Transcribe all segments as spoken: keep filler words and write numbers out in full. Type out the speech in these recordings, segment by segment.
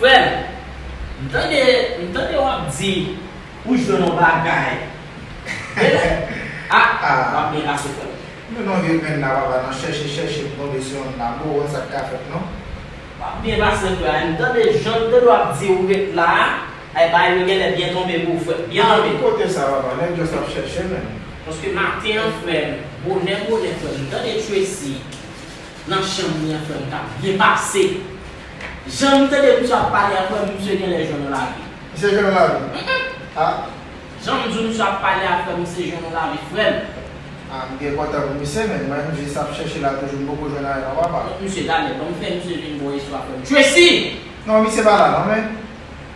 Frè m, m tande, m tande w ap di ou jwenn yon bagay. Ah, w ap byen pase, frè m. Men non, vye grenn la, papa, nan chèche, chèche, m tonbe sou yonn la. Bon, wè sa k ka fèt, non? W ap byen pase, frè. M tande jan m tande w ap di ou ret la a, ay, bagay yo genlè byen tonbe pou ou, frè. Byen tonbe. Kote sa, papa? Nèg yo ap chèche, men. Paske maten an, frè m, bonè, bonè, frè m, m tande Tracy nan chanm li an, frè m, k ap byen pase. Jan m tande misye ap pale a, frè m, misye genlè jwenn yon lavi. Misye jwenn yon lavi? Mm-mm. Ah. Jan m di w misye ap pale a, frè m, misye jwenn yon lavi, frè m. Ah, m byen kontan pou misye, men mwen menm jis ap chèche la toujou, m poko jwenn anyen non, papa. Donk, misye, talè, ban m fè misye vin bò istwa, frè m. Tracy! Non, misye pa la non, men.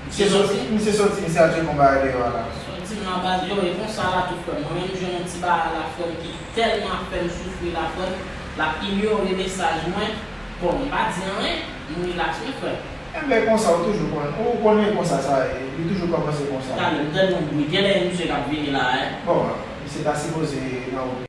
Misye soti? Misye soti, misye al tcheke yon bagay deyò a la. Soti nan baz yo, e konsa la tou, frè m. Mwen menm, m jwenn yon ti bagay la, frè m, ki tèlman ap fè m soufri la, frè m. L ap inyore mesaj mwen. Bon, m pa di anyen, m rilaks wi, frè m. Enben, konsa, ou toujou konn, ou konnen konsa sa ye, li toujou kòmanse konsa. Talè, m tande yon bri, genlè e misye k ap vini la, en. Bon, misye ta sipoze nan wout.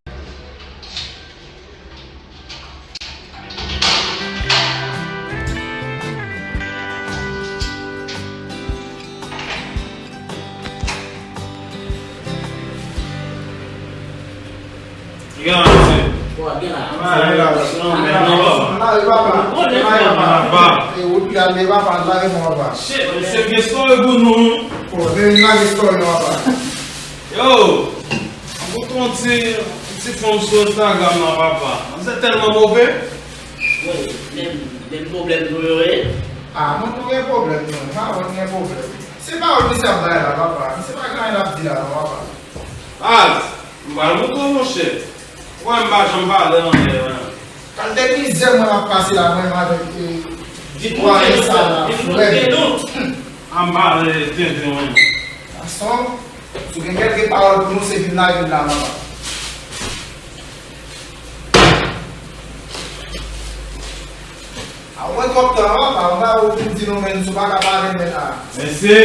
Gen la, mesye. Bon, gen la. Ann ale la, mesye. Ann ale la, papa. Ann ale, papa. Ann ale, papa. E, wout li ale, papa, ann lage fon, papa. Shit, mesye, gen story pou nou. Bon, men li lage story, papa. Yo, m kontre yon ti, yon ti fanm sou Instagram nan, papa. Manzè tèlman move. Wi, menm, menm pwoblèm nou yo ye. Ah, mwen tou gen pwoblèm, non. Pa wè gen pwoblèm. Se pawòl misye ap bay la, papa. Misye pa gen anyen l ap di la, non, papa. Baz, m pral montre w, monchè. Ou wè m pa janm pale anlè, men. Kalite mizè mwen ap pase la, mwen menm avèk, eh, ditwa sa la, frè. A m pale tenten, mwen. Gason, si w gen kèlke pawòl pou nou, se vin lage l la, papa. A, ou pran twòp tan, papa. M ba ou pou di nou, men si w pa ka pale, men a. Mesye,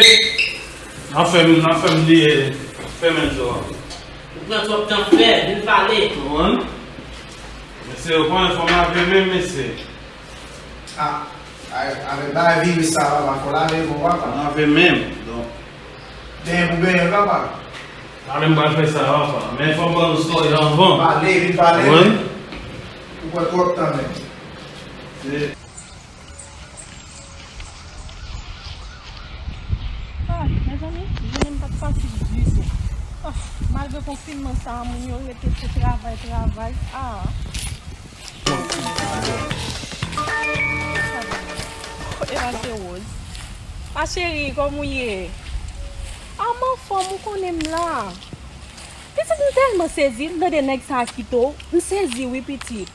n ap fè m, n ap fè m li, eh, fèmen zo a. Ou pran twòp tan, frè, vin pale. Konprann? Mesye, ou konnen fò m lave men m, mesye. Ah, a, avèk bagay viris sa, papa, fò lave men w, papa. Lave men m, donk. Benyen pou benyen, papa. Talè m pral fè sa, papa. Men fò m ban nou story anvan. Pale, vin pale. Konprann? Ou pran twòp tan, men. Se Ah, mezanmi, jounen m pa t fasil ditou. Ah, malgre konfinman sa a, moun yo rete se travay, travay. Ah. Oh, e la se Rose. Ma chérie, kòman w ye? Ah, m anfòm, ou konnen m la. Pitit, m tèlman sezi, m tande nèg sa a kite w. M sezi wi, pitit.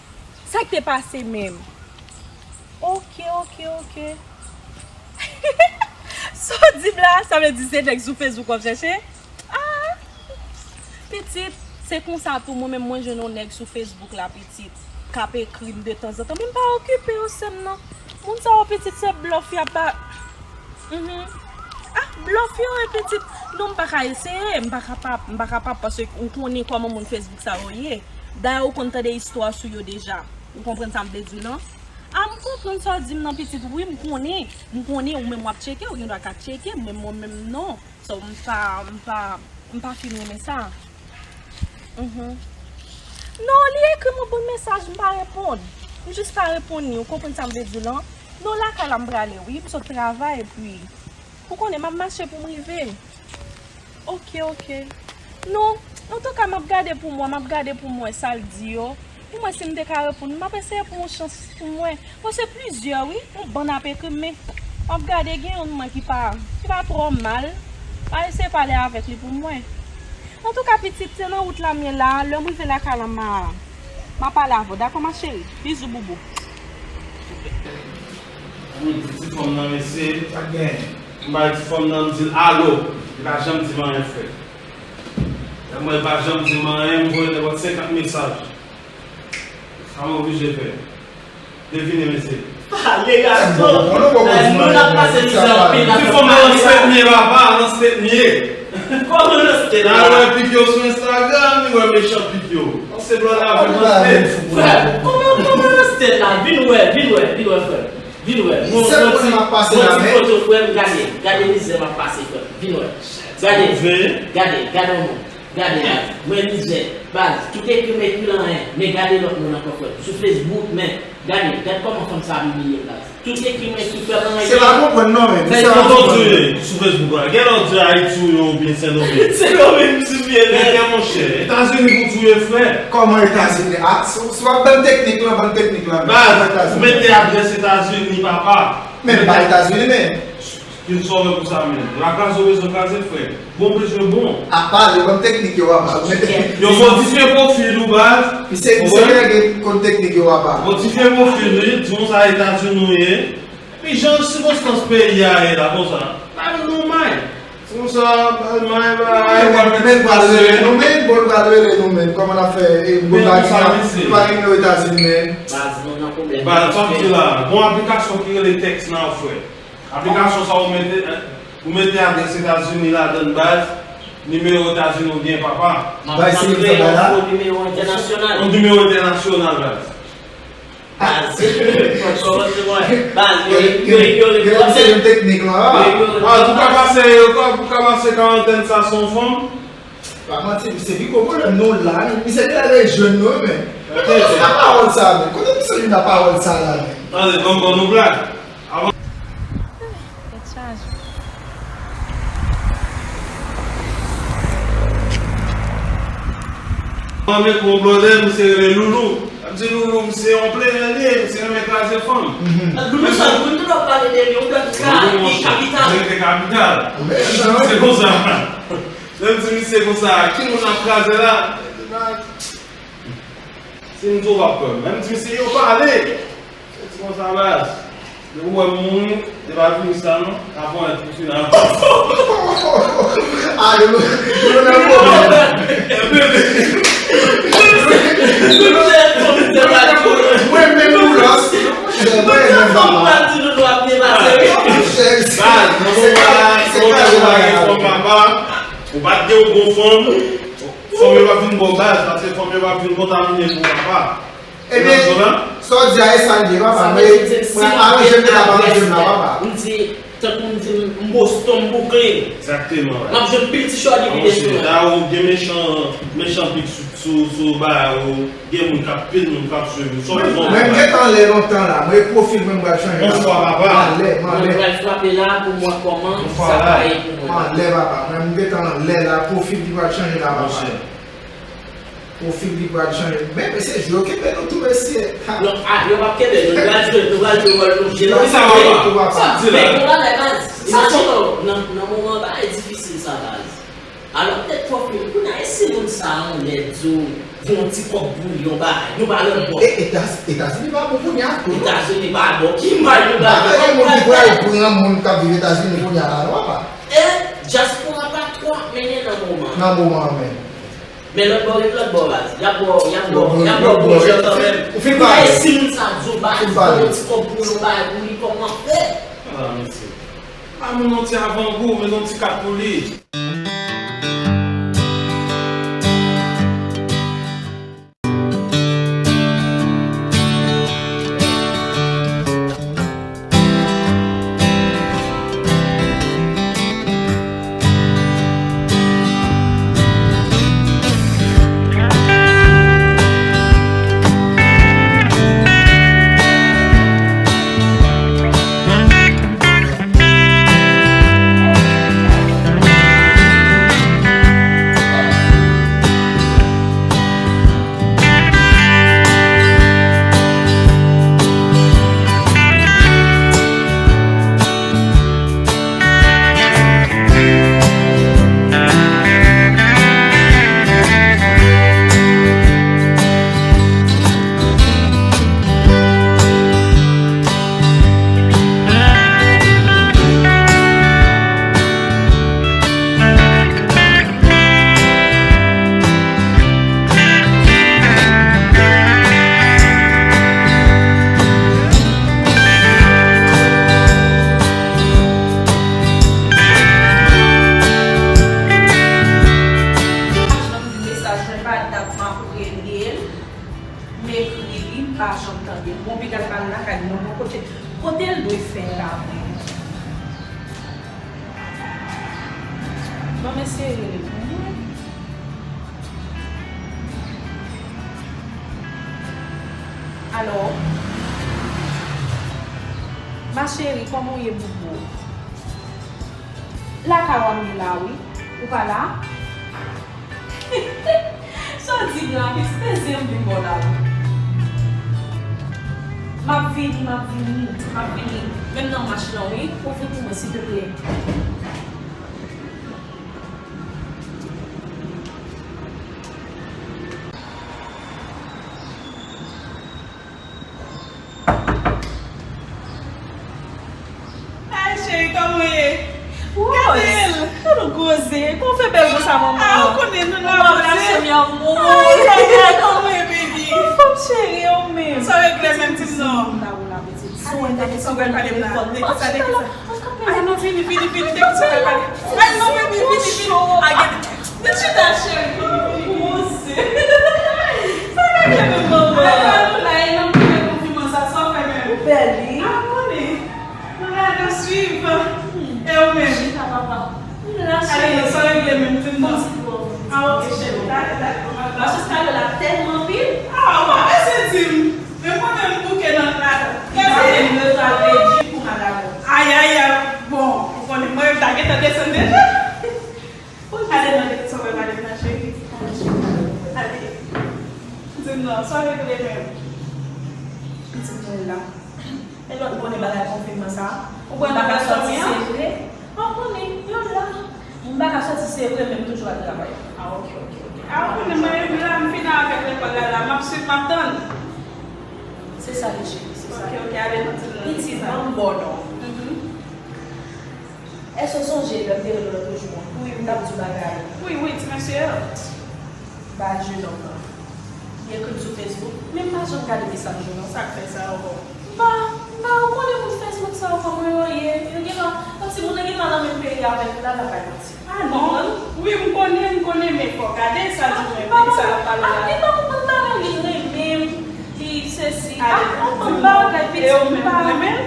Sa k te pase menm? Ok, Ok, ok, ok. Sa w di m la, sa vle di se nèg sou Facebook w ap chèche? Ah! Pitit, se konsa tou, mwen menm mwen jwenn yon nèg sou Facebook la, pitit, k ap ekri m detanzantan, men m pa okipe yo, sè m nan. Moun sa yo, pitit, se blòf y ap ba. Mhm. Ah, blòf yo ye, pitit. Non, m pa ka eseye, m pa kapab, m pa kapab, paske ou konnen kòman moun Facebook sa yo ye. Dayè, ou konn tande istwa sou yo deja. Ou konprann sa m vle di w lan? Ah, m konprann sa w di m nan, pitit. Wi, m konnen. M konnen ou menm w ap tcheke, ou gen dwa ka tcheke, men mwen menm non. So, m pa, m pa, m pa fin renmen sa. Mhm. Non, li ekri m yon bann mesaj, m pa reponn. M jis pa reponn li, ou konprann sa m vle di w lan? Non, lakay la m prale, wi, m sot travay, epi, ou konnen, m ap mache pou m rive. Ok, ok. Non, antouka, m ap gade pou m wè, m ap gade pou m wè sa l di yo. Pou mwen, si m te ka reponn, m ap eseye pran yon chans pou m wè. Bon, se plizyè, wi. Yon bann ap ekri m, men m ap gade, gen youn mwen ki pa, ki pa twò mal. M a eseye pale avèk li pou m wè. Antouka, pitit, se nan wout la m ye la. Lè m rive lakay la, m a, m a pale avè w. Dakò, ma chérie? Bizou, boubou. Mwen di ti fanm nan, mesye. Sa k genyen? M bay ti fanm nan, m di l alo. Li pa janm di m anyen, frè. Lè m wè l pa janm di m anyen, m voye nenpòt senkant mesaj. Sa m oblije fè. Devine, mesye. Pale, gason. Moun ap pase mizè anpil la. Ti fanm nan nan state m ye, papa, nan state m ye. Kòman nan state la? Nan wè pik yo sou Instagram, li wè mechan pik yo. Nan state la, nan state. Frè, kòman, kòman nan state la? Vin wè, vin wè, vin wè, frè. Vin wè. Mwen, mwen ti, mwen ti foto, frè m, gade. Gade mizè m ap pase, frè m. Vin wè. Gade, gade, gade, gade yon moun. Gade, baz. Mwen mizè. Baz, tout ekri m ekri l anyen. Men gade lòt moun ankò, frè m. Sou Facebook, men. Gade, gad kòman fanm sa ap imilye m, baz. Tout ekri m ekri, frè m, anyen. Se pa konprann non, men. Sa e kontan w touye sou Facebook la. Gen lè w di Ayiti ou yo oubyen Sendomeng. Sendomeng m touye, men. Men, monchè, Etazini pou touye, frè. Kòman Etazini? Ah, si, si w ap ban m teknik lan, ban m teknik lan, men. Baz, ou mete adrès Etazini, papa. Men m pa Etazini, men. Ki n sove pou sa menm. Lakrazè w bezwen kraze, frè. Bon bezwen bon. Apa, yo konn teknik yo, apa. Yo modifye pwofil ou, baz. Misye, misye genlè gen konn teknik yo, apa. Modifye pwofil li, di nou sa Etazini ou ye. Epi jan sikonstans peyi a ye la, konsa. Ba nou may. Se konsa, ba l may, ba l may. Men, men, pral rele nou, men, bon, pral rele nou, men. Kòman n ap fè, e, bon, bagay, nou pa gen nimewo Etazini, men. Baz, nou nan pwoblèm. Baz, sa m di la, gon aplikasyon ki rele Text Now, frè. Aplikasyon sa ou mete, ou mete adrès Etazini ladann, baz, nimewo Etazini ou gen, papa. M ap transfere yon fo nimewo entènasyonal. Yon nimewo entènasyonal, baz. Baz. Kòman se mwen? Baz, yo, yo inyore m. Yo inyore m. Baz, ou ka pase, ou ka, ou ka pase karantèn sa san fanm? Pa manti, misye pi gwo pwoblèm nou la, misye genlè jwenn nou, men. Kote misye jwenn pawòl sa, men? Kote misye jwenn pawòl sa la, men? Tande, ban m ban nou blag. Avan. Tèt chaje. Mwen met yon blòdè, misye rele Loulou. L ap di Loulou, misye yon plenyen li ye, misye renmen kraze fanm. Loulou sa, Loulou ap pale de li, ou dwe kapital. Mwen rete kapital. Se konsa. Lè m di misye konsa, ki moun ap kraze la? Si m di w p ap kwè m. Lè m di misye, yo pale! Misye di konsa, baz. Depi w wè m mouri, se pa vini sa non. Avan lè tou final. Ah, yo, yo nan pwoblèm. Mwen menm pou lòs. Mwen menm papa. Baz, nan moman la, nan moman la, papa. Ou pa t gen yon bon fanm, fanm yo p ap vin ba w baz, paske fanm yo p ap vin kontamine pou papa. Ebyen, sa w di a, e sa l ye, papa. Mwen aranje m, te ka pa aranje m la, papa. M di, tankou m di, m Boston, m boukle. Egzakteman. M ap jwenn pil ti chòdi vide sou mwen. Monchè, la ou gen mechan, mechan pik sou, sou, sou bagay ou. Gen moun k ap, pil moun k ap swiv ou. Sa w bezwen wè? Mwen, mwen gentan anlè lontan la. Mwen, pwofil mwen, m pral chanje la. Bonswa, papa. M anlè, m anlè. Mwen pral frape la pou m wè kòman sa va ye pou mwen. M anlè, papa. Mwen, m gentan anlè la. Pwofil li pral chanje la, papa. Monchè. Pwofil li pral chanje. Men, mesye, jwe yo kenbe nou tou, mesye. Ha. Non, a, yo p ap kenbe nou. Nou pral jwe, nou pral jwe wòl nou. Sa w di la? Men, yon bagay, baz. Imajine w, nan, nan moman bagay difisil sa, baz. Alò, petèt pwofil, kounye a, e si moun sa a yon lè di w, Yon ti kòb pou li, yon bagay. Nou pa lòt bò. E, Etaz-, Etazini pa bon kounye a tou, non? Etazini pa bon. Ki mal nou pa bon? Pa gen moun ki pral pran moun k ap viv Etazini kounye a la, non, papa. E dyaspora pa twò ap mennen nan moman. Nan moman an menm. Men lòt bò ret lòt bò, baz. Y ap ba w, y ap ba w, y ap ba w pwojè kanmenm. Ou fin pale. Si moun sa di w, baz, yon ti kòb pou yon bagay pou li, kòman fè? Ah, mesye. A, men yon ti avangou, men yon ti kat pou li. Mesaj mwen pa dat m ap rele l, m ekri li, m pa janm tande l. Bon, piga l pa lakay li non, bon, kote, kote l dwe fè la menm? Ban m eseye rele pou mwen. Alo? Ma chérie, kòman w ye, boubou? Lakay w a m ye la, wi. Ou pa la? Sa w di m la, pitit, peze m vin bò w la, wi. M ap vini, m ap vini, m ap vini. Menm nan mach lan, wi. Ou vin pou mwen, silteplè. Ay, cheri, kòman w ye? Gade l! Gade w gwo zye! Kòman w fè bèl konsa, manman? Ah, ou konnen nou la, manman, la, cheri, amou. Ay, ay, ay, kòman w ye, baby? Anfòm, cheri, ou menm? Sa w regle menm, di m non. M ta ou la, pitit. Sou entènèt, sou entènèt. Ay, non, vini, vini, vini, de ki sa w pral pale? Ay, non, baby, vini, vini. Ah, gade. Vin chita, cheri, vini, vini, kòmanse. Sa gade menm manman. Ay, nou la, e nan premye konfinman sa, sa w fè menm? Ou bèl, wi. Ah, konnen. Nou la, nou swiv. E ou menm? Chita, papa. M la, cheri. Ale, non, sa w regle menm, di m non. Ah, ok, cheri. Dakò, dakò, dakò. Paske talè la tèlman pil. Ah, w pa bezwen di m. Men mwen menm m bouke nan ladan. Gade m, yo ta pèdi pou m al ladan. Ay, ay, ay. Bon, ou konnen mwen menm ta gentan desann deja. Ale nan lèt sa w pale nan cheri. Ale. Di m non, sa w regle menm? Di m non la. E lòt konnen bagay konfinman sa. Ou kwè m pa ka sòti, se vre? Ou konnen, yo la. M pa ka sòti, se vre, men m toujou al travay. Ah, ok, ok, ok. Ah, ou konnen mwen menm la, m fini avèk lekòl la, la, m ap swiv, m ap tann. Se sa, li cheri, se sa. Ok, ok, ale, nou di nou. Pitit, ban m bon non. Mhm. Èske w sonje lè m te rele w lòt jou an? Wi, wi. T ap di w bagay. Wi, wi, ti mesye an. Bagay jenòm nan. Li ekri m sou Facebook, men m pa janm gade mesaj yo non. Sa k fè sa ankò? M pa, m pa, ou konnen moun Facebook sa yo kòman yo ye. Yo gentan, kòmsi moun nan gentan nan menm peyi avèk ou la, l ap bay manti. Ah non. Wi, m konnen, m konnen, men fò w gade sa di mwen, nèg sa l ap pale la. Li pa konprann bagay, li renmen m, li sesi. Ah, konprann bagay, pitit, m pa renmen l.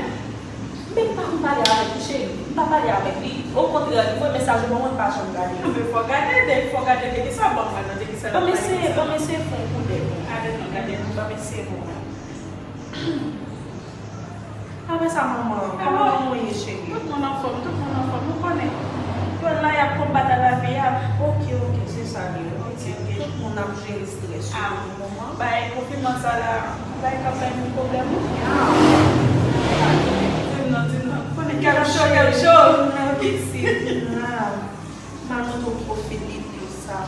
Men m pa konn pale avèk li, cheri. M pa pale avèk li. Okontrè, li voye mesaj yo ban mwen, m pa janm gade yo. Men fò gade, de, fò gade de kisa, ban mwen non, de kisa l ap pale konsa. Ban m eseye, ban m eseye fè yon koudèy pou mwen. Gade non, gade non, ban m eseye pou mwen. Apre sa, manman, kòman manman w ye, cheri? Tout moun anfòm, tout moun anfòm, ou konnen. Yo la, y ap konbat a lavi a. Ok, ok, se sa l ye. Ok, ok. Tout moun ap jere strès yo pou moman. Bay konfinman sa la, bay k ap bay moun pwoblèm, wi. Ah. Di m non, di m non. Konnen kè m cho, kè m cho. Mèsi. Ah. M al montre w pwofil li pou sa.